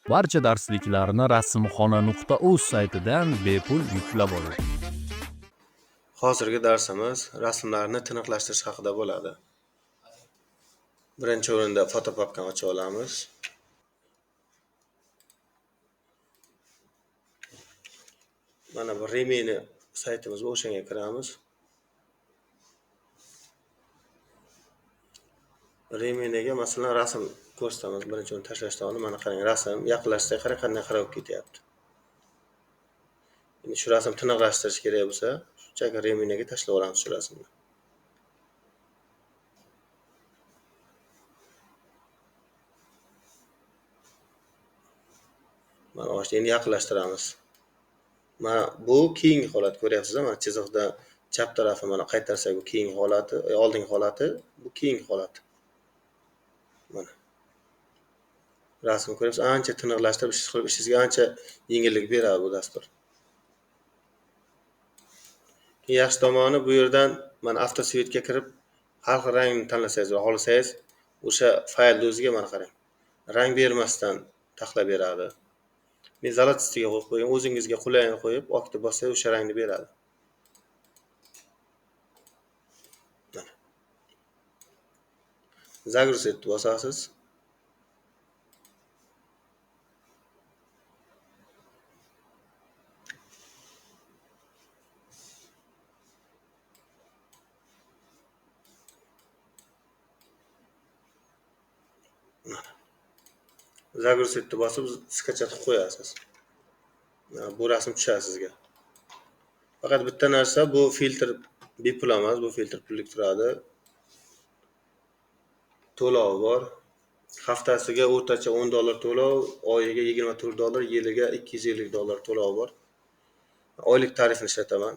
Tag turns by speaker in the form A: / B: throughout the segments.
A: Barcha darsliklarni rasmxona.uz saytidan bepul yuklab oling.
B: Hozirgi darsimiz rasmlarni tiniqlashtirish haqida bo'ladi. Birinchi o'rinda fotopapkani ochib olamiz. Mana bu Remini saytimiz bor, o'shanga kiramiz. Reminiga masalan rasm ko'rsatamiz. Birinchi o'rin tashlashdan oldin mana qarang, rasm yaqinlashtirsak qarang qanday xira bo'lib ketyapti. Endi shu rasm tiniqlashtirish kerak bo'lsa, shunchaki Reminiga tashlab olamiz shu rasmni. Mana ochdi, endi yaqinlashtiramiz. Mana bu keyingi holat ko'ryapsiz-a, mana chiziqda chap tarafi mana qaytarsak bu keyingi holati, oldingi holati, bu keyingi holati. Mana rasm ko'ryapsiz, ancha tiniqlashtirib ish qilib ishingizga ancha yengillik beradi bu dastur. Yaxshi tomoni bu yerdan mana avtosvetga kirib har xil rangni tanlasangiz va xohlasangiz o'sha faylni o'ziga mana qarang. Rang bermasdan taxlab beradi. Men zalatistiga qo'yib qo'ygan, o'zingizga qulayini qo'yib, okni bossangiz o'sha rangni beradi. Mana. Загрузить bosasiz. Загрузить bosib skachat qilib qo'yasiz. Bu rasm tushadi sizga. Faqat bitta narsa, bu filtr bepul emas, bu filtr pullik turadi. To'lov bor. Haftasiga o'rtacha $10 to'lov, oyiga $24, yiliga $250 to'lov bor. Oylik tarifni ishlataman.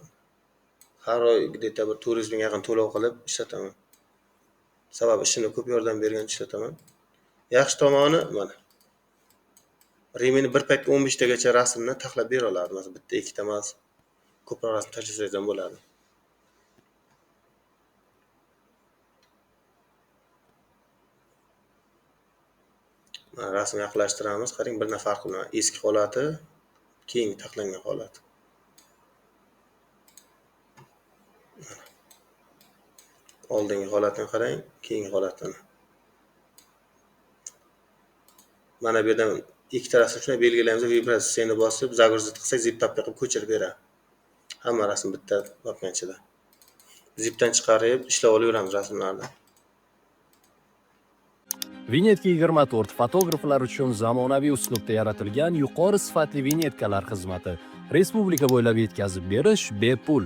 B: Har oy где-то bir 400 mingga yaqin to'lov qilib ishlataman. Sababi ishimda ko'p yordam bergan ishlataman. Yaxshi tomoni mana Remini bir paytda 15 tagacha rasmni taxlab bera oladi. Masalan, bitta, ikkita emas, ko'proq rasm tashlasangiz ham bo'ladi. Mana rasm yaqinlashtiramiz. Qarang, bir nafar farqi bilan eski holati, keyingi taxlangan holati. Mana. Oldingi holatini qarang, keyingi holatini. Mana bu yerdan ikkita rasm shunday belgilaymiz, vibratsiyani bosib, загрузить qilsak, zip papka qilib ko'chirib beradi. Hamma rasm bitta papkaning ichida. Zipdan chiqarib ishlab olaveramiz rasmlarni.
A: Vinetka 24 fotograflar uchun zamonaviy uslubda yaratilgan yuqori sifatli vinetkalar xizmati. Respublika bo'ylab yetkazib berish bepul.